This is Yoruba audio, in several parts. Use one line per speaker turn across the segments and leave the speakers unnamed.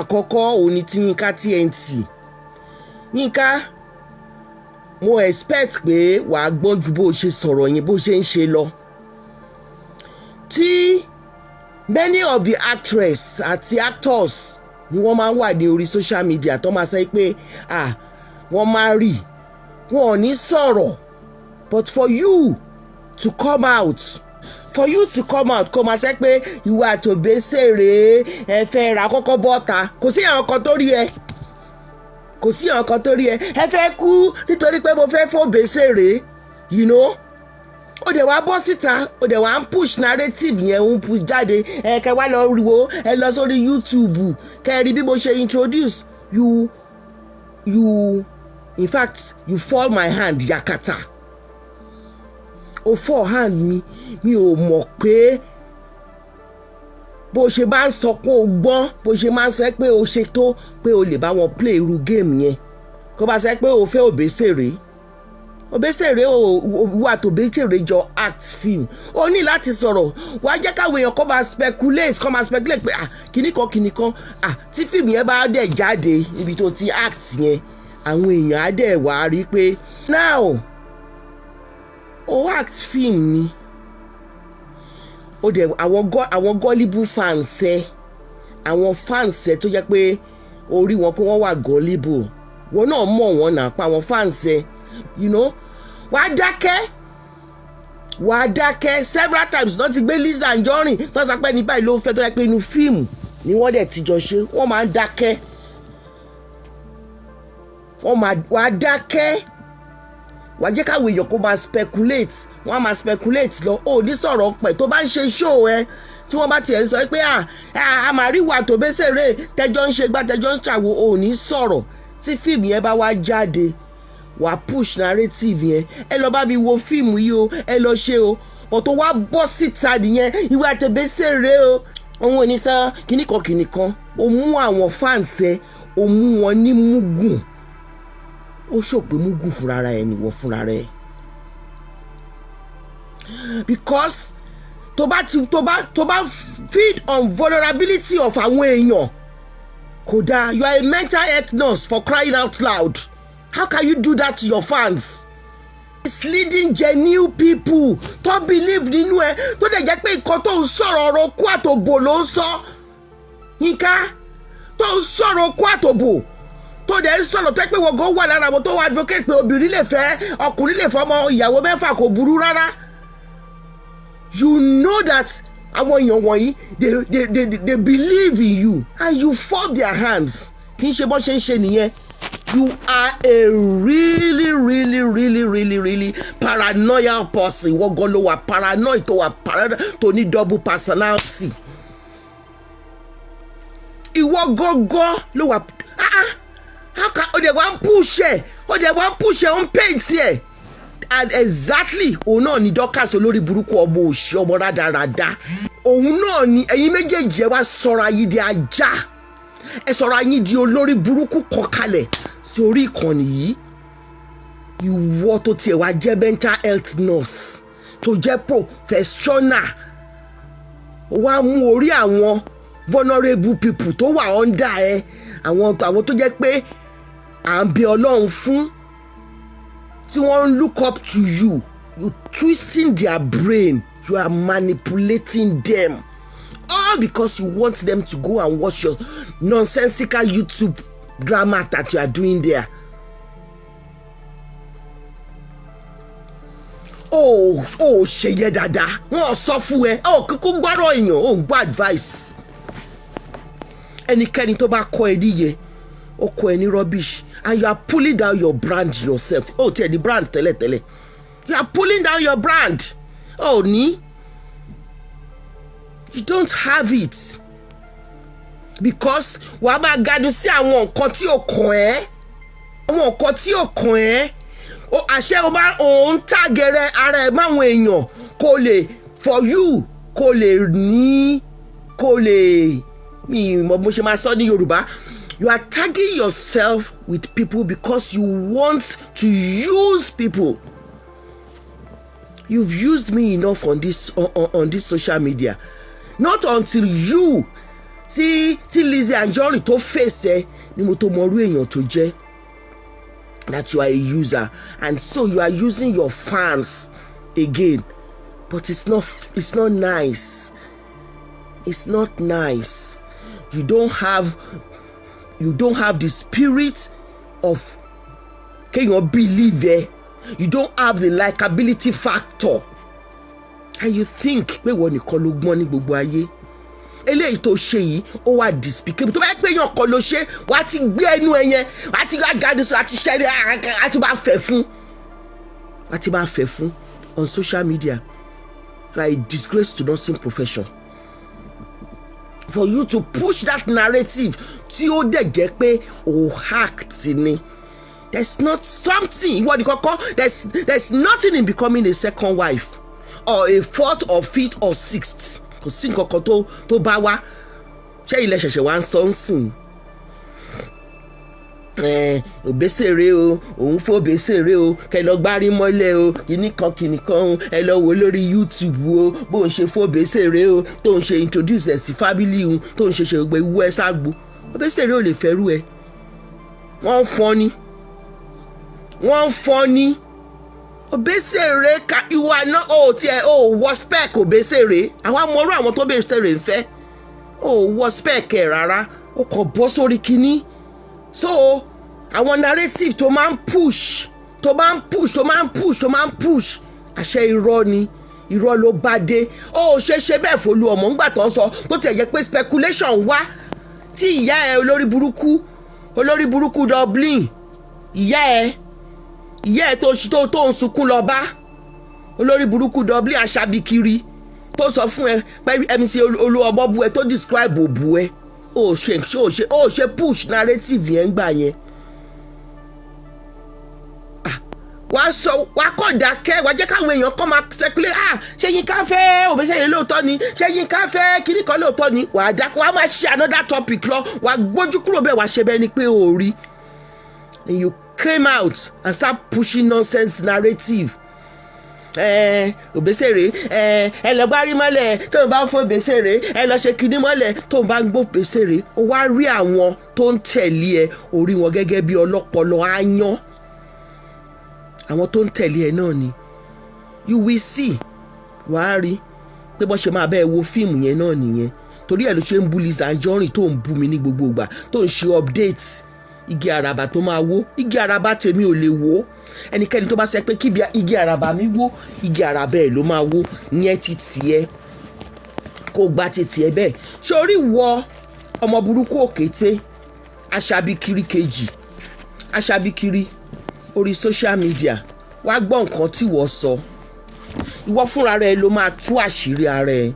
Àkọ́kọ́ òun ni ti Yínká TNT. Yínká, mo expect pé wàá gbọ́ ju bó ṣe sọ̀rọ̀ yẹn, bó ṣe ń ṣe lọ. Tí many of the actress àti actors ni wọ́n máa ń wà ní orí social media tó máa sọ pé, ah, wọ́n máa rí wọn ò ní sọ̀rọ̀. But for you to come out, kó máa sọ pé ìwọ àti Òbésèré ẹ fẹ́ ra kọ́kọ́ bọ́ta, kò sí àwọn kan tó rí ẹ, kò sí àwọn kan tó rí ẹ. Ẹ fẹ́ kú nítorí pé mo fẹ́ fún Òbésèré. Ó dẹ̀ wá bọ́ síta, ó dẹ̀ wá ń push narrative yẹn, ń push jáde. Ẹ kẹ wá lọ wo, ẹ lọ sórí YouTube kẹ rí bí mo ṣe introduce you. You, in fact, you fall my hand yakata. O fall hand mi. Mi ò mọ̀ pé bó ṣe bá ń sọ pé o gbọ́n, bó ṣe máa ń sọ pé o ṣe tó pé o lè bá wọn play irú game yẹn, kó bá sọ pé o fẹ́ Òbésèré. Òbésèré wà tó Òbésèré jọ act film, o ní láti sọ̀rọ̀. Wàá jẹ́ káwọn èèyàn kó máa speculate, kó máa speculate pé, ah, kíní kan, kíní kan. Ah, tí fíìmù yẹn bá dẹ̀ jáde níbi tó ti act yẹn, àwọn èèyàn á dẹ̀ wá rí pé now o act film ni. Ó dẹ̀ àwọn gullible fans ẹ, àwọn fans ẹ tó jẹ́ pé orí wọn pé wọ́n wà gullible, wọn náà mọ̀ wọ́n náà pa àwọn fans ẹ. Wàá dákẹ́, wàá dákẹ́. Several times náà ti gbé Lizzy Anjorin tó sọ pé ní báyìí ló ń fẹ́, tó yẹ pé inú fíìmù ni wọ́n dẹ̀ ti jọ ṣe. Wọ́n máa ń dákẹ́, wọ́n máa wàá dákẹ́, wàá jẹ́ káwọn èèyàn kó máa speculate. Wọ́n á máa speculate lọ, ò ní sọ̀rọ̀ pẹ̀. Tó bá ń ṣe show ẹ, tí wọ́n bá tiẹ̀ ń sọ pé a máa rí ìwà tó bẹ́sẹ̀rẹ̀ tẹjọ́ ń ṣe gbá, tẹjọ́ ń ṣàwò, ò ní sọ̀rọ̀. Tí fíìmù yẹn bá wá jáde, wàá push narrative yẹn: "Ẹ lọ bá mi wo fíìmù yìí o, ẹ lọ ṣe o." Ọ̀ tó wá bọ́ síta nìyẹn, ìwà àtẹ̀bẹ́sẹ̀rẹ̀ o, òun ò ní sọ kíníkan kíníkan. O mú àwọn fans ẹ, o mú wọn ní mugun. Ó ṣòpé mugun fúnra ẹ nìwọ fúnra rẹ, because tó bá ti tó bá feed on vulnerability of àwọn èèyàn, kò dáa. You are a mental health nurse, for crying out loud. How can you do that to your fans, misleading genuine people tó believe nínú ẹ, tó dẹ̀ jẹ́ pé nǹkan tó ń sọ̀rọ̀, ọ̀rọ̀ kú àtòbò ló ń sọ? Yínká tó ń sọ̀rọ̀ kú àtòbò, tó dẹ̀ ń sọ̀rọ̀ tó pé wọ́n gan wà lára àwọn tó wà advocate pé obìnrin lè fẹ́, ọkùnrin lè fẹ́ ọmọ ìyàwó mẹ́fà, kò burú rárá. You know that àwọn èèyàn wọ̀nyí, they believe in you and you fall their hands. Kì í ṣe bọ́n ṣe ń ṣe nìyẹn. You are a really, really, really, really, really paranoid person. Wọ́n gan ló wà paranoid, tó wà paranoid, tó ní double personality. Ìwọ gángan ló wà, ah ah, how can ó dẹ̀ wá ń push ẹ̀, ó dẹ̀ wá ń push ẹ̀, ó ń paint ẹ̀? And exactly, òun náà ni Dorcas, olórí burúkú, ọmọ òṣì, ọmọ rádaràda. Òun náà ni ẹ̀yin méjèèjì ẹ wá sọ̀rọ̀ ayé di ajá, ẹ sọ̀rọ̀ ayé di olórí burúkú kan kalẹ̀ sí orí ìkànnì yìí. Ìwọ tó tiẹ̀ wá jẹ́ mental health nurse, tó jẹ́ professional, ó wá mú orí àwọn vulnerable people tó wà under ẹ, àwọn tó jẹ́ pé à ń bẹ Ọlọ́run fún, tí wọ́n ń look up to you. You twisting their brain, you are manipulating them, all because you want them to go and watch your nonsensical YouTube drama that you are doing there. Ó ṣe yẹ dáadáa, wọn ò sọ fún ẹ, ó kúkú gbọ́rọ̀ èèyàn, ó ń gbọ́ advice. Ẹnikẹ́ni tó bá kọ́ ẹ níye, ó kọ́ ẹ ní rubbish, and you are pulling down your brand yourself. Ó tiẹ̀ ní brand tẹ́lẹ̀tẹ́lẹ̀, you are pulling down your brand. Ó ní, you don't have it, because wàá máa ganu sí àwọn nǹkan tí ò kàn ẹ́, àwọn nǹkan tí ò kàn ẹ́. O àṣẹ o máa òun tàgẹrẹ ara ẹ máwọn èèyàn kò lè for you, kò lè ní, kò lè, mi mọ bó ṣe máa sọ ní Yorùbá. You are tagging yourself with people because you want to use people. You've used me enough on this social media. Not until you tí Lizzy Anjorin tó fèsì ẹ ni mo tó mọrú èèyàn tó jẹ́, that you are a user, and so you are using your fans again. But it's not nice, it's not nice. You don't have the spirit of kéèyàn believe ẹ. You don't have the likability factor, and you think pé ìwọ nìkan ló gbọ́n ní gbogbo ayé. Eléyìí tó ṣe yìí, ó wà despicable. Tó bá yẹ pé èèyàn kan ló ṣe, wàá ti gbé ẹnu ẹ yẹn, wàá ti gàdí sọ àti ṣẹ́rí, àti máa fẹ̀ fún, wàá ti máa fẹ̀ fún on social media. You are a disgrace to nursing profession for you to push that narrative tí ó dẹ̀ jẹ́ pé o act ni. There's not something, ìwọ ni kọ́kọ́, there's nothing in becoming a second wife or a fourth or fifth or sixth. Kò sí nǹkan kan tó bá wá. Ṣé ilẹ̀ ṣẹ̀ṣẹ̀ wá ń sọ ń sìn? Òbésèré o, òun fún Òbésèré o, kẹ lọ gbárí mọ́lẹ̀ o, kìíní kan kìíní kan o, ẹ lọ wò lórí YouTube o, bó ń ṣe fún Òbésèré o, tó ń ṣe introduce ẹ̀ sí family o, tó ń ṣe ṣe gbogbo ewu ẹ ságbo. Òbésèré ò lè fẹ́rù ẹ. Wọ́n ń fọ́n ni, wọ́n ń fọ́n ni. Òbésèré ka ìwà náà ó tiẹ̀ ó wọ spec Òbésèré. Àwọn amọ̀rú àwọn tó Òbésèré ń fẹ́, ó wọ spec ẹ̀ rárá. Ó kàn bọ́ sórí kínní. So àwọn narrative tó máa ń push, tó máa ń push, tó máa ń push, tó máa ń push, àṣẹ irọ́ ni, irọ́ ló bá dé. Ó ṣe ṣe bẹ́ẹ̀ f'Olú ọmọ ńgbà tó ń sọ, tó tiẹ̀ jẹ́ pé speculation wá tí ìyá ẹ olórí burúkú, olórí burúkú Dublin, ìyá ẹ tó ń sunkún lọ bá, olórí burúkú Dublin aṣábíkiri, tó sọ fún ẹ pé MC Olúọmọ bu ẹ, tó describe òbu ẹ, ó ṣe push narrative yẹn gbà yẹn. Ah, wàá sọ, wàá kọ̀ dákẹ́, wàá jẹ́ káwọn èèyàn kọ́ máa speculate. Ah, ṣé Yínká fẹ́ Òbésèré lóòótọ́ ni? Ṣé Yínká fẹ́ kíní kan lóòótọ́ ni? Wàá dákẹ́, wàá máa ṣe another topic lọ, wàá gbójú kúrò bẹ́ẹ̀, wàá ṣe bẹ́ẹ̀ ni pé o rí. And you came out and start pushing nonsense narrative. Òbésèré, ẹ lọ gbárí mọ́lẹ̀ tó ń bá ń fọ́ Òbésèré, ẹ lọ ṣe kinní mọ́lẹ̀ tó ń bá ń gbó Òbésèré. Ó wá rí àwọn tó ń tẹ̀lé ẹ, orí wọn gẹ́gẹ́ bí ọlọ́pọlọ áyán. Àwọn tó ń tẹ̀lé ẹ náà ni. You will see, wàá rí pé bọ́n ṣe máa bẹ́ẹ̀ wo fíìmù yẹn náà nìyẹn. Torí ẹ̀ ló ṣe ń bú Lizzy Anjorin, tó ń bú mi ní gbogbo ìgbà, tó ń ṣe update igi àràbà tó máa wó. Igi àràbà tèmi ò lè wó. Ẹnikẹ́ni tó bá sọ pé kí igi àràbà mi wó, igi àràbà ẹ̀ ló máa wó. Yẹn ti tiẹ̀, kó gba ti tiẹ̀ bẹ́ẹ̀. Sórí wọ ọmọ burúkú òkété, aṣabikiri kejì, aṣabikiri orí social media, wá gbọ́ nǹkan tí wọ́n sọ. Ìwọ fúnra rẹ ló máa tú àṣírí ara ẹ.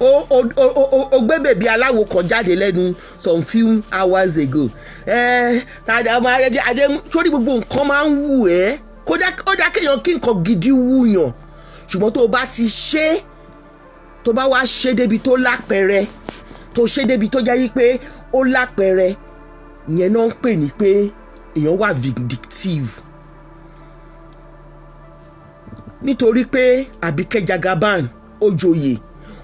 Ó gbé bèbí aláwo kan jáde lẹ́nu some few hours ago. Ẹ tàdé ọmọ adé adé, sórí gbogbo nǹkan máa ń wù ẹ́. Kódà ó dá kéèyàn kí nǹkan gidi wù yàn, ṣùgbọ́n tó o bá ti ṣe é, tó bá wá ṣe débi tó lápẹẹrẹ, tó ṣe débi tó jẹ́ wípé ó lápẹẹrẹ, ìyẹn náà ń pè ní pé èèyàn wà vindictive. Nítorí pé Àbíkẹ́ Jagaban ó joyè,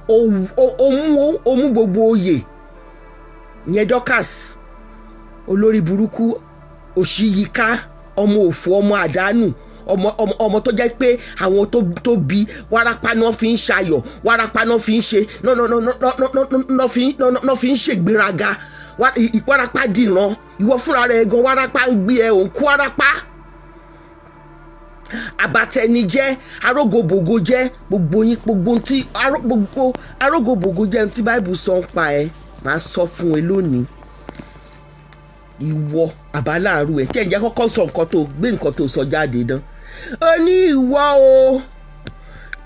ó mú gbogbo oyè ìyẹn. Dorcas olórí burúkú òṣìyíká, ọmọ òfò, ọmọ àdánù, ọmọ tó jẹ́ pé àwọn tó bí wárápá náà fi ń ṣayọ̀, wárápá náà fi ń ṣe, náà fi ń ṣègbéraga, wárápá dìran. Ìwọ fúnra rẹ̀ gan, wárápá ń gbé ẹ, òun kú wárápá. Àbàtẹnijẹ́, arógobògo jẹ́, gbogbo yín, gbogbo tí gbogbo arógobògo jẹ́ tí Báìbù sọ ń pa ẹ, màá sọ fún ẹ lónìí. Ìwọ àbáláàrú ẹ tí ẹ jẹ́ kọ́kọ́ sọ nǹkan tó gbé, nǹkan tó sọ jáde dán. Ó ní ìwọ o,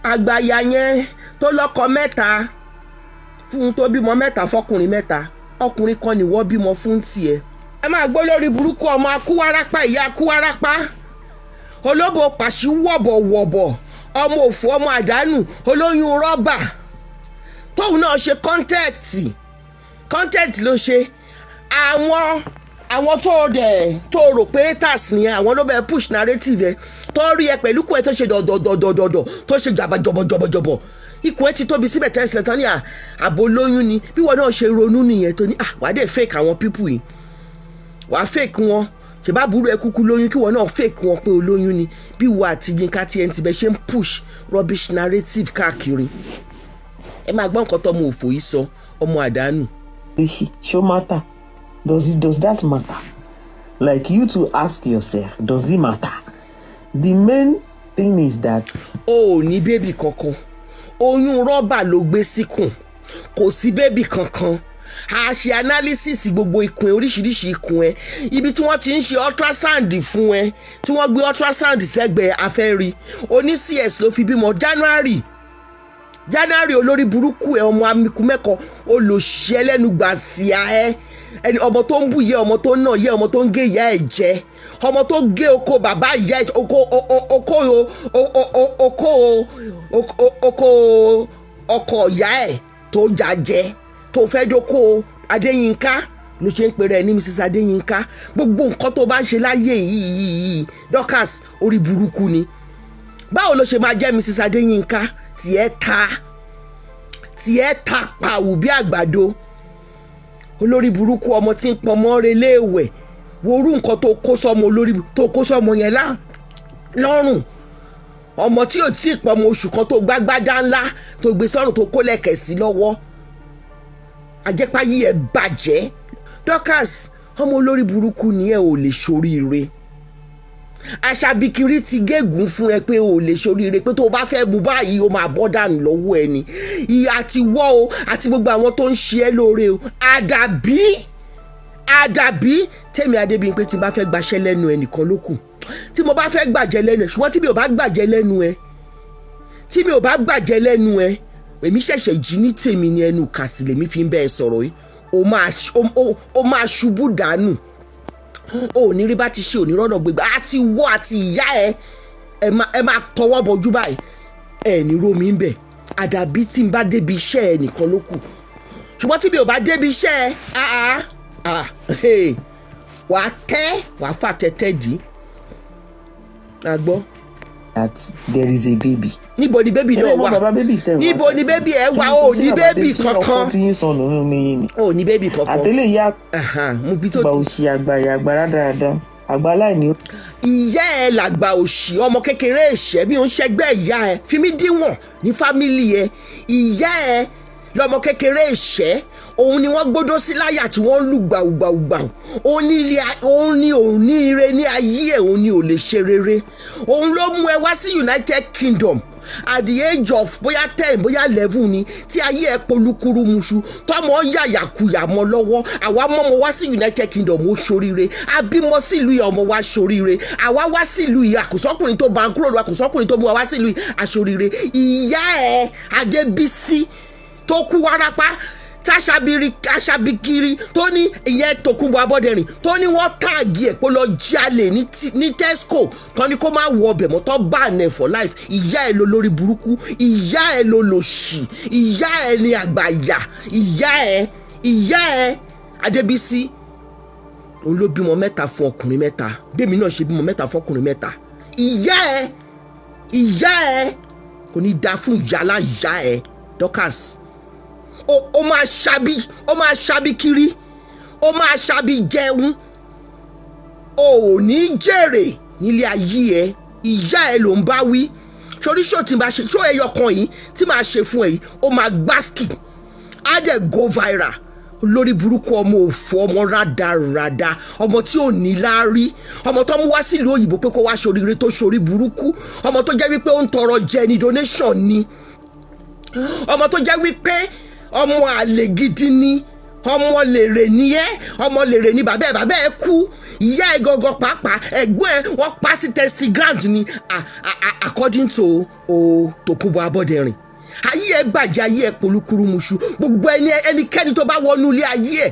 àgbàyà yẹn tó lọ́kọ mẹ́ta fún, tó bímọ mẹ́ta fọkùnrin mẹ́ta, ọkùnrin kan ni wọ́n bímọ fún tiẹ̀. Ẹ máa gbọ́ lórí burúkú ọmọ akúwárápá, ìyá akúwárápá, olóbò pàṣí wọ̀bọ̀wọ̀bọ̀, ọmọ òfò, ọmọ àdánù, olóyún rọ́bà, tóun náà ṣe content. Content ló ṣe. Àwọn tó dẹ̀ tó rò pé haters nìyẹn, àwọn ló bẹ push narrative ẹ, tó rí ẹ pẹ̀lú kú ẹ tó ṣe dọ̀dọ̀dọ̀dọ̀dọ̀, tó ṣe jàbá jọ̀bọ̀jọ̀bọ̀jọ̀bọ̀. Ikùn ẹ ti tóbi síbẹ̀ tẹ́sílẹ̀ tán ní àbò lóyún ni. Bí wọn náà ṣe ronú nìyẹn tó ní à wàá dẹ̀ fake àwọn people yìí, wàá fake wọn. Ṣèbá burú ẹ kúkú lóyún, kí wọn náà fake wọn pé olóyún ni. Bí wo àti Yínká TNT bẹ ṣe ń push rubbish narrative káàkiri. Ẹ máa gbọ́ nǹkan tọmọ òfò yìí sọ, ọmọ àdánù.
Ṣó matter? Does that matter? Like, you to ask yourself, does it matter? The main thing is that
O ò ní baby kankan. Oyún rọ́bà ló gbé síkùn, kò sí baby kankan. A ṣe analysis gbogbo ikùn ẹ, oríṣiríṣi ikùn ẹ, ibi tí wọ́n ti ń ṣe ultrasound fún ẹ, tí wọ́n gbé ultrasound sẹ́gbẹ̀ẹ́ afẹ́rí oní CS ló fi bímọ January, January. Olórí burúkú ẹ, ọmọ amiku mẹ́kọ, olòṣì ẹlẹ́nu gbàsíà ẹ, ẹni ọmọ tó ń bù yẹ, ọmọ tó ń nà yẹ, ọmọ tó ń gé ìyá ẹ jẹ, ọmọ tó gé oko bàbá ìyá ẹ, oko oko oko oko ọkọ ìyá ẹ tó jà jẹ, tó fẹ́ dóko Adéyínká ló ṣe ń pèrè ẹ ní Mrs Adéyínká. Gbogbo nǹkan tó bá ń ṣe láyé yìí yìí, Dorcas, orí burúkú ni. Báwo ló ṣe máa jẹ́ Mrs Adéyínká? Tiẹ̀ ta, tiẹ̀ ta pàwù bí àgbàdo. Olórí burúkú, ọmọ tí ń pọnmọ́ relé ìwẹ̀. Worú nǹkan tó kó sọmọ, olórí tó kó sọmọ yẹn lọ́rùn, ọmọ tí ò tí ì pọmọ oṣù kan, tó gbágbádá ńlá tó gbé sọ́rùn, tó kó lẹ̀kẹ̀ sí lọ́wọ́. Àjẹpáyé ẹ̀ bàjẹ́. Dorcas, ọmọ olórí burúkú ni ẹ, ò lè ṣoríire. Aṣabikiri ti gégùn fún ẹ pé o lè ṣoríire, pé tó o bá fẹ́ mú báyìí, o máa bọ́ dànù lọ́wọ́ ẹ ni. Ìyá àti wọ́ o àti gbogbo àwọn tó ń ṣe ẹ́ lóore o. Àdàbí, àdàbí tèmi Adébíyìnpé tí n bá fẹ́ gbaṣẹ́ lẹ́nu ẹ nìkan ló kù tí mo bá fẹ́ gbàjẹ́ lẹ́nu ẹ. Ṣùgbọ́n tí mi ò bá gbàjẹ́ lẹ́nu ẹ, tí mi ò bá gbàjẹ́ lẹ́nu ẹ, èmi ṣẹ̀ṣẹ̀ jí ní tèmi ní ẹnu kàsì lèmi fi ń bẹ́ ẹ sọ̀rọ̀ yìí. O máa ṣubú dànù, o ò ní rí bá ti ṣe, òní rọ́nà gbégbá. Àti wọ́ àti ìyá ẹ, ẹ máa tọwọ́ bọjú báyìí, ẹ ní rómi ń bẹ̀. Àdàbí tí n bá débi iṣẹ́ ẹ nìkan ló kù. Ṣùgbọ́n tí mi ò bá débi iṣẹ́ ẹ, ah ah, hey, wàá tẹ́, wàá fà tẹ́tẹ́ dì í. A gbọ́.
That there is a baby.
Níbo ni baby náà wà?
Bàbá baby tẹ̀ wá.
Níbo ni baby ẹ wà? Ò ní baby kankan.
Ọkọ tí yín sọnù nínú yín ni.
Ò ní baby kankan.
Àtẹlẹ ìyá
Mo bí tó
àgbà òṣì, àgbà ìyá, àgbà rádaràda, àgbà aláìní.
Ìyá ẹ làgbà òṣì, ọmọ kékeré ìṣẹ́. Mi ò ń ṣẹgbẹ́ ìyá ẹ, fi mí díwọ̀n ní family ẹ. Ìyá ẹ lọmọ kékeré ìṣẹ́, òun ni wọ́n gbódó sí láyà tí wọ́n ń lù gbàùgbàùgbàù. Òun ní ilé, òun ní òun ní ire ní ayé ẹ̀, òun ní ò lè ṣe rere. Òun ló mú ẹ wá sí United Kingdom at the age of bóyá 10, bóyá 11 ni, tí ayé ẹ polúkúrú muṣu, tọmọ yàyàkuyà mọ́ lọ́wọ́. Àwa mọ́mọ́ wá sí United Kingdom, ó ṣoríire. Abímọ sílùú yìí, ọmọ wa ṣoríire. Àwa wá sílùú yìí, àkùsọ́kùnrin tó bá ń kúrò lọ, àkùsọ́kùnrin tó mú wa wá sílùú yìí, àṣoríire. Ìyá ẹ Adébísí tó kú wárápá, táṣàbírí aṣàbíkiri tó ní ìyẹn Tòkunbọ̀ Abọ́dẹrìn, tó ní wọ́n tag ẹ̀ pé lọ jalè ní Tesco, tó ní kó má wọ ọbẹ̀ mọ́, tó ban ẹ̀ for life. Ìyá ẹ̀ ló lórí burúkú, ìyá ẹ̀ ló lòṣì, ìyá ẹ̀ ní àgbàyà. Ìyá ẹ̀, ìyá ẹ̀ Adébísí, òun ló bímọ mẹ́ta fún ọkùnrin mẹ́ta, bẹ́ẹ̀mi náà ṣe bímọ mẹ́ta fún ọkùnrin mẹ́ta. Ìyá ẹ̀, ìyá ẹ̀ kò ní da fún ìyá aláìyá ẹ̀. Dorcas, ó máa ṣàbí, ó máa ṣàbí kiri, ó máa ṣàbí jẹun, o ò ní jèrè nílé ayé ẹ. Ìyá ẹ ló ń bá wí sórí ṣó tí n bá ṣe ṣó ẹyọ kan yìí tí màá ṣe fún ẹ yìí, ó máa gbáskì, á dẹ̀ go viral. Lórí burúkú, ọmọ òfò, ọmọ rádaràda, ọmọ tí ò ní láárí, ọmọ tó mú wá sílùú òyìnbó pé kó wá ṣoríire, tó ṣorí burúkú, ọmọ tó jẹ́ wípé ó ń tọrọ jẹ ní donation ni, ọmọ tó jẹ́ wípé ọmọ àlè gidi ni, ọmọ lèrè ni ẹ, ọmọ lèrè ni bàbá ẹ. Bàbá ẹ kú, ìyá ẹ gangan pàápàá, ẹ̀gbọ́n ẹ, wọ́n pa sí testing ground ni, according to o Tòkunbọ̀ Abọ́dẹrìn. Ayé ẹ bàjẹ́, ayé ẹ polúkúrú muṣu. Gbogbo ẹni, ẹnikẹ́ni tó bá wọnú ilé ayé ẹ,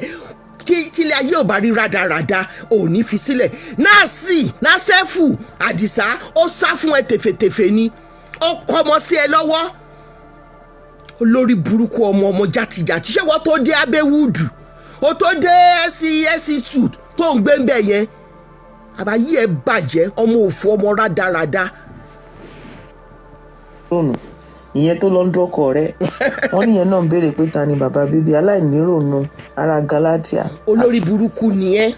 kí tílé ayé ò bá rí rádaràda, ò ní fi sílẹ̀. Nọ́ọ̀sì násẹ́fù Àdìsá, ó sá fún ẹ tèfètèfè ni, ó kọ́ ọmọ sí ẹ lọ́wọ́. Olórí burúkú, ọmọ, ọmọ játijàti. Ṣé wọ́n tó dé Abẹ́wúdù, ó tó dé SC2 tó ń gbé ń bẹ̀ yẹn, àbáyé ẹ bàjẹ́, ọmọ òfò, ọmọ rádaràda.
Fóònù. Ìyẹn tó lọ ń dọ́kọ̀ rẹ̀, wọ́n níyẹn náà ń béèrè pé ta ni bàbá baby. Aláìníròónú ara Galatia.
Olórí burúkú ni ẹ́.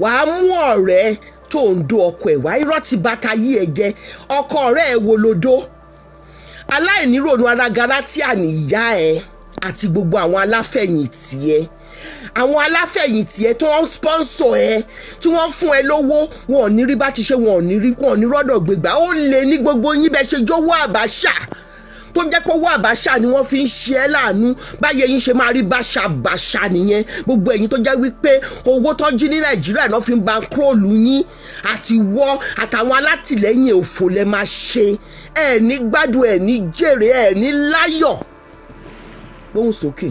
Wàá mú ọ̀rẹ́ tó ń do ọkọ ẹ̀ wá. Irọ́ ti bàtà yí ẹ jẹ́. Ọkọ ọ̀rẹ́ ẹ̀ wo ló dó? Aláìníròónú ara Galatia nìyá ẹ àti gbogbo àwọn aláfẹ̀yìntì ẹ, àwọn aláfẹ̀yìntì ẹ tó ń sponsor ẹ, tí wọ́n fún ẹ lówó. Wọn ò ní rí bá ti ṣe, wọn ò ní rí, wọn ò ní rọ́dọ̀ gbégbá. Ó lè ní gbogbo yín bẹ́ẹ̀ ṣe jówó àbáṣà, tó jẹ́ pé owó àbáṣà ni wọ́n fi ń ṣe ẹ́ láàánú. Báyẹn yín ṣe máa rí báṣabàṣà nìyẹn. Gbogbo ẹ̀yin tó jẹ́ wípé owó tó jí ní Nàìjíríà náà fi ń bankroll yín, àti wọ́ àtàwọn alátìlẹ́yìn, òfò lẹ máa ṣe. Ẹ̀ ní gbádùn, ẹ̀ ní jèrè, ẹ̀ ní láyọ̀. Gbóhùn sókè.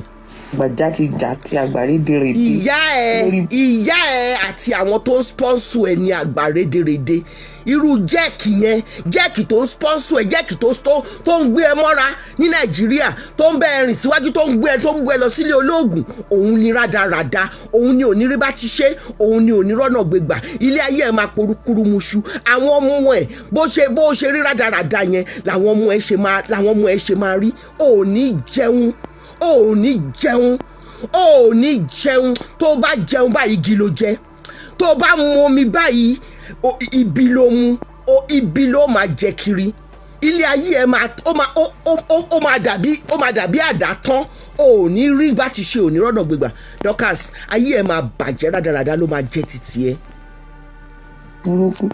Gbàjátijàti àgbàrédèrèdè.
Ìyá ẹ.
Lórí-
Ìyá ẹ àti àwọn tó ń sponsor ẹ ní àgbà rédèrèdè. Irú jẹ́ẹ̀kì yẹn, jẹ́ẹ̀kì tó ń sponsor ẹ, jẹ́ẹ̀kì tó ń gbé ẹ mọ́ra ní Nàìjíríà, tó ń bẹ ẹ rìn síwájú, tó ń gbé ẹ lọ sílé olóògùn, òun ni rádaràda, òun ni òní rí bá ti ṣe, òun ni òní rọ́nà gbégbà. Ilé ayé ẹ máa porúkúrú muṣu. Àwọn ọmọ ẹ, bó ṣe rí rádaràda yẹn làwọn ọmọ ẹ ṣe máa rí. Òní jẹun, òní jẹun, òní jẹun. Tó bá jẹun báyìí, igi ló jẹ. Tó bá mu omi báyìí, ibi ló mu, ibi ló máa jẹ kiri. Ilé ayé ẹ máa ó máa ó ó ó ó máa dàbí, ó máa dàbí àdá tán. Ò ní rí bá ti ṣe, òní rọ́nà gbégbà. Dorcas, ayé ẹ máa bàjẹ́, rádaràda ló máa jẹ́ títì ẹ.
Burúkú.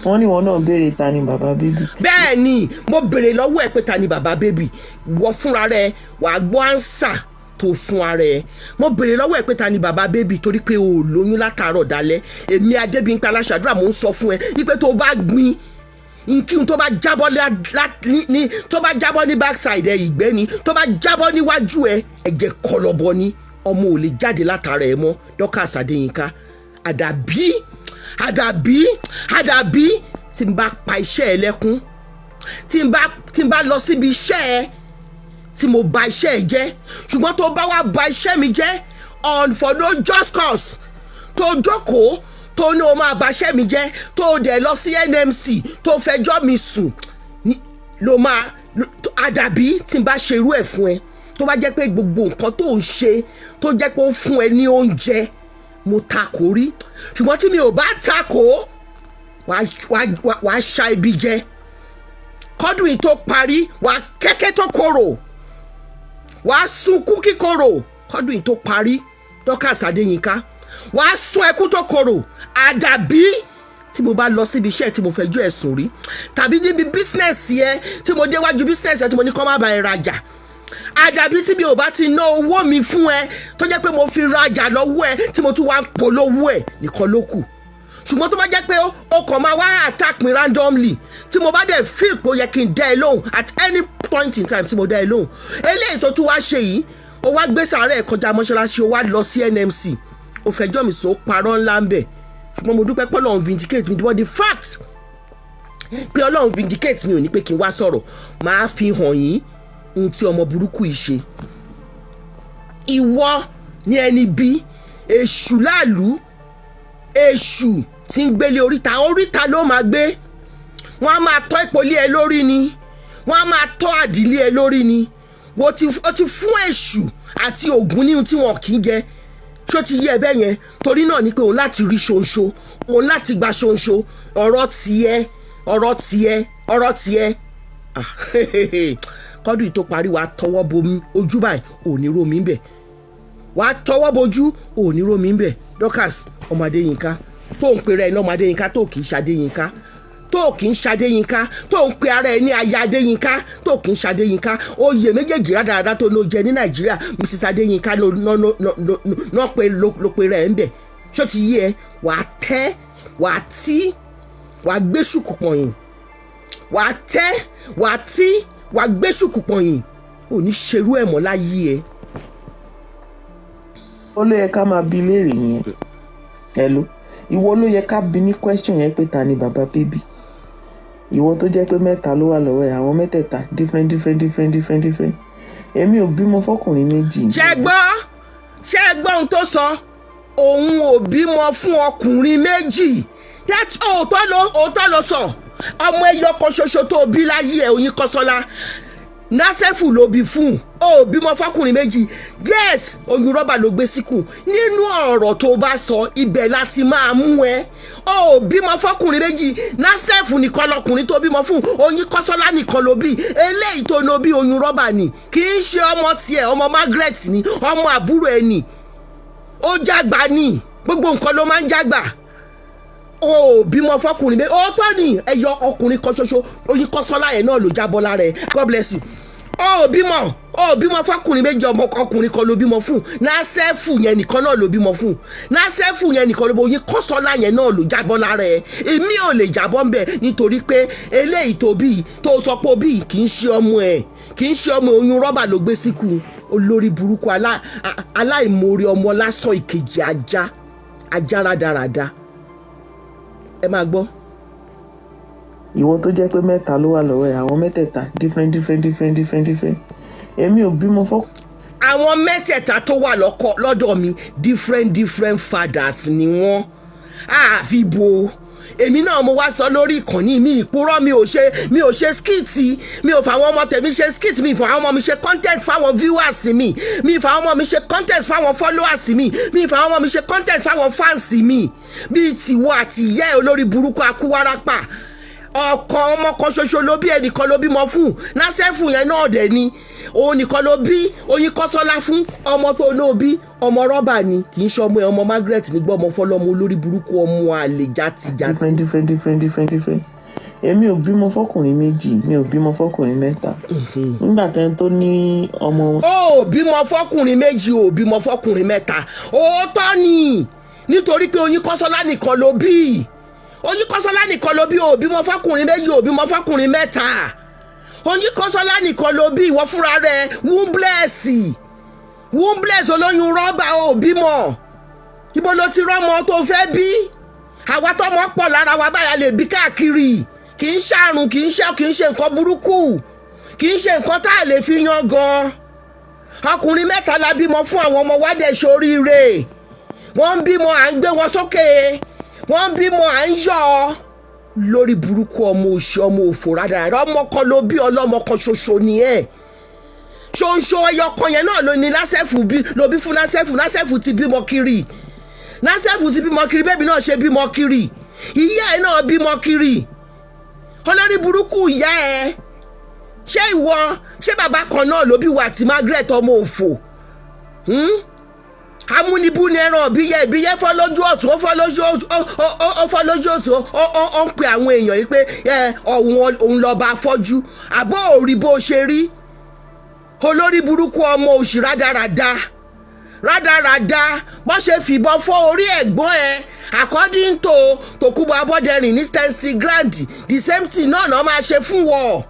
Wọ́n ní wọn náà béèrè ta ni bàbá baby.
Bẹ́ẹ̀ ni mo béèrè lọ́wọ́ ẹ pé ta ni bàbá baby. Wọ fúnra rẹ, wàá gbọ́ answer tó fún ara ẹ. Mo béèrè lọ́wọ́ ẹ pé ta ni bàbá baby, torí pé o ò lóyún látàárọ̀ dalẹ́. Èmi Adébímpé Aláṣàdúrà, mò ń sọ fún ẹ wípé tó o bá gbin nkíhun, tó bá jábọ́ ní tó bá jábọ́ ní backside ẹ, ìgbẹ́ ni. Tó bá jábọ́ níwájú ẹ, ẹ̀jẹ̀ kọlọ̀bọ ni. Ọmọ ò lè jáde látara ẹ mọ́. Dorcas Adéyínká, àdàbí, àdàbí, àdàbí tí n bá pa iṣẹ́ ẹ lẹ́kún, tí n bá lọ síbi iṣẹ́ ẹ, tí mo bà iṣẹ́ ẹ jẹ́. Ṣùgbọ́n tó bá wá bà iṣẹ́ mi jẹ́ on for no just cause, tó jókòó, tó ní o máa bà iṣẹ́ mi jẹ́, tó dẹ̀ lọ sí NMC, tó fẹjọ́ mi sùn ló máa. Àdàbí tí n bá ṣe irú ẹ̀ fún ẹ, tó bá jẹ́ pé gbogbo nǹkan tó ń ṣe, tó jẹ́ pé ó ń fún ẹ ní oúnjẹ, mo takò rí. Ṣùgbọ́n tí mi ò bá takò, wàá ṣa ibi jẹ. Kọ́dún yìí tó parí, wàá kẹ́kẹ́ tó korò, wàá sunkún kíkorò. Kọ́dún yìí tó parí, Dorcas Adéyínká, wàá sun ẹkún tó korò. Àdàbí tí mo bá lọ síbi iṣẹ́ tí mo fẹjọ́ ẹ̀sùn rí, tàbí níbi business yẹn, tí mo déwájú business yẹn, tí mo ní kọ́ má ba ẹ rajà. Àdàbí tí mi ò bá ti ná owó mi fún ẹ, tó jẹ́ pé mo fi rajà lọ́wọ́ ẹ, tí mo tún wá ń polówó ẹ nìkan ló kù. Ṣùgbọ́n tó bá jẹ́ pé ó kàn máa wá attack me randomly, tí mo bá dẹ̀ feel pé ó yẹ kí n dá ẹ lóhùn at any point in time, tí mo dá ẹ lóhùn. Eléyìí tó tún wá ṣe yìí, ó wá gbé sàárẹ̀ kọjá mọ́ṣáláṣí, ó wá lọ sí NMC, ó fẹjọ́ mi sùn, ó parọ́ ńlá ń bẹ̀. Ṣùgbọ́n mo dúpẹ́ pé Ọlọ́run vindicate mi. But the fact pé Ọlọ́run vindicate mi ò ní pé kí n wá sọ̀rọ̀. Máa fi hàn yín ohun tí ọmọ burúkú yìí ṣe. Ìwọ ní ẹni bí èṣù láàlú, èṣù tí ń gbélé oríta. Oríta ló máa gbé. Wọ́n á máa tọ́ ìpolí ẹ lórí ni, wọ́n á máa tọ́ àdìlé ẹ lórí ni. Wọ́n ti, ó ti fún èṣù àti ògùn ní ohun tí wọn kì í jẹ. Ṣó ti yé ẹ bẹ́ẹ̀ yẹn? Torí náà ni pé òun láti rí ṣonṣo, òun láti gba ṣonṣo. Ọ̀rọ̀ tiẹ̀, ọ̀rọ̀ tiẹ̀, ọ̀rọ̀ tiẹ̀. Ah, kọ́dún yìí tó parí, wàá tọwọ́ bomi ojú báyìí, òní romi ń bẹ̀. Wàá tọwọ́ bojú, òní romi ń bẹ̀. Dorcas ọmọ Adéyínká, tó ń pera ẹ ní ọmọ Adéyínká, tó kì í ṣe Adéyínká, tó kì í ṣe Adéyínká, tó ń pe ara ẹ ní aya Adéyínká, tó kì í ṣe Adéyínká. Oyè méjèèjì rádaràdá tó ló jẹ ní Nàìjíríà, Mrs Adéyínká ló ná pé ló pe rẹ̀ ń bẹ̀. Ṣó ti yé ẹ? Wàá tẹ́, wàá tí, wàá gbé ṣùkù pọ̀nyìn. Wàá tẹ́, wàá tí, wàá gbé ṣùkù pọ̀nyìn. Ò ní ṣerú ẹ̀ mọ́ láyé ẹ.
Ó ló yẹ ká máa bi léèrè yẹn. Hello, ìwọ ló yẹ ká bi ní question yẹn pé ta ni bàbá baby. Ìwọ tó jẹ́ pé mẹ́ta ló wà lọ́wọ́ ẹ̀, àwọn mẹ́tẹ̀ẹ̀ta different, different, different, different, different. Èmi ò bímọ fọkùnrin méjì.
Ṣé ẹ gbọ́? Ṣé ẹ gbọ́ ohun tó sọ? Òun ò bímọ fún ọkùnrin méjì. That òótọ́ ló sọ. Ọmọ ẹyọ kan ṣoṣo tó bí láyé ẹ, Oyin Kọ́sọ́lá, Násẹ́fù ló bí fún. Ó bímọ fọkùnrin méjì. Yes, oyún rọ́bà ló gbé síkùn. Nínú ọ̀rọ̀ tó bá sọ, ibẹ̀ láti máa mú ẹ. Ó bímọ fọkùnrin méjì. Násẹ́fù nìkan lọkùnrin tó bímọ fún. Oyin Kọ́sọ́lá nìkan ló bí. Eléyìí tó ní bí, oyún rọ́bà ni, kì í ṣe ọmọ tiẹ̀. Ọmọ Margaret ni, ọmọ àbúrò ẹ ni. Ó jágbá ní gbogbo nǹkan ló máa ń jágbà. Ó bímọ fọkùnrin méjì, ó tọ́ ni. Ẹyọ ọkùnrin kan ṣoṣo, Oyin Kọ́sọ́lá yẹn náà ló jábọ́ lára ẹ. God bless you. Ó bímọ fọkùnrin méjì. Ọmọ ọkùnrin kan ló bímọ fún. Násẹ́fù yẹn nìkan náà ló bímọ fún. Násẹ́fù yẹn nìkan ló bọ. Oyin Kọ́sọ́lá yẹn náà ló jábọ́ lára ẹ. Èmi ò lè jábọ́ ń bẹ̀, nítorí pé eléyìí tó bí, tó sọ pé bí, kì í ṣe ọmọ ẹ, kì í ṣe ọmọ. Oyún rọ́bà ló gbé síkù. Olórí burúkú, aláìmoore ọmọ lásán, ìkejì ajá, ajá rádaràda. Ẹ máa gbọ́.
Ìwọ tó jẹ́ pé mẹ́ta ló wà lọ́wọ́ ẹ̀, àwọn mẹ́tẹ̀ẹ̀ta different, different, different, different, different. Èmi ò bímọ fọ́.
Àwọn mẹ́tẹ̀ẹ̀ta tó wà lọ́dọ̀ mi, different different fathers ni wọ́n. Àfi bo èmi náà, mo wá sọ lórí ìkànnì mi, ìpurọ́ mi ò ṣe skit. Mi ò fàwọn ọmọ tèmi ṣe skit. Mi ò fàwọn ọmọ mi ṣe content fáwọn viewers mi. Mi ò fàwọn ọmọ mi ṣe content fáwọn followers mi. Mi ò fàwọn ọmọ mi ṣe content fáwọn fans mi, bíi tìwọ àti ìyá ẹ̀, olórí burúkú akúwárápà. Ọkọ ọmọ kan ṣoṣo ló bí, ẹnìkan ló bímọ fún. Násẹ́fù yẹn náà dẹ̀ ni, òun nìkan ló bí Oyin Kọ́sọ́lá fún. Ọmọ tó ló bí, ọmọ rọ́bà ni, kì í ṣe ọmọ ẹ. Ọmọ Margaret ní gbọ́ ọmọ fọlọ́mọ. Olórí burúkú, ọmọ àlè játijàti.
Different, different, different, different, different. Èmi ò bímọ fọkùnrin méjì, mi ò bímọ fọkùnrin mẹ́ta. Nígbà tẹ́ni tó ní ọmọ.
Ó bímọ fọkùnrin méjì, ó bímọ fọkùnrin mẹ́ta. Òótọ́ ni, nítorí pé Oyin Kọ́sọ́lá nìkan ló bí. Oyin Kọ́sọ́lá nìkan ló bí. Ó bímọ fọkùnrin méjì, ó bímọ fọkùnrin mẹ́ta. Oyin Kọ́sọ́lá nìkan ló bí. Ìwọ fúnra rẹ̀, wombless, wombless, olóyún rọ́bà. Ó bímọ. Ibo ló ti rọ́mọ tó fẹ́ bí? Àwa tọmọ pọ̀ lára wa báyà lè bí káàkiri. Kì í ṣàrùn, kì í ṣe nǹkan burúkú, kì í ṣe nǹkan tá a lè fi yan gan. Ọkùnrin mẹ́ta la bímọ fún. Àwọn ọmọ wa dẹ̀ ṣoríire. Wọ́n ń bímọ, à ń gbé wọn sókè. Wọ́n ń bímọ, à ń yọ̀ ọ́. Lórí burúkú, ọmọ òṣì, ọmọ òfò rádaràdà. Ọmọ kan ló bí, ọlọ́mọ kan ṣoṣo ni ẹ̀. Ṣoṣo ẹyọ kan yẹn náà ló ní Násẹ̀fù bí, ló bí fún Násẹ̀fù. Násẹ̀fù ti bímọ kiri. Násẹ̀fù ti bímọ kiri. Bẹ́ẹ̀ bí náà ṣe bímọ kiri, ìyá ẹ̀ náà bímọ kiri. Olórí burúkú ìyá ẹ̀. Ṣé ìwọ, ṣé bàbá kan náà ló bí wa àti Margaret, ọmọ òfò? Amúnibú ni ẹran ìbíyẹ. Ìbíyẹ fọ́ lójú ọ̀tún, ó fọ́ lójú òsì. Ó ń pe àwọn èèyàn yìí pé òun lọ́ba afọ́jú. Àbó òrí bó ṣe rí, olórí burúkú, ọmọ òṣì rádaràda rádaràda. Bó ṣe fìbọn fọ́ orí ẹ̀gbọ́n ẹ̀, according to Tòkunbọ̀ Abọ́dẹrìn ní Stanley Grand, the same thing náà náà máa ṣe fún wọ.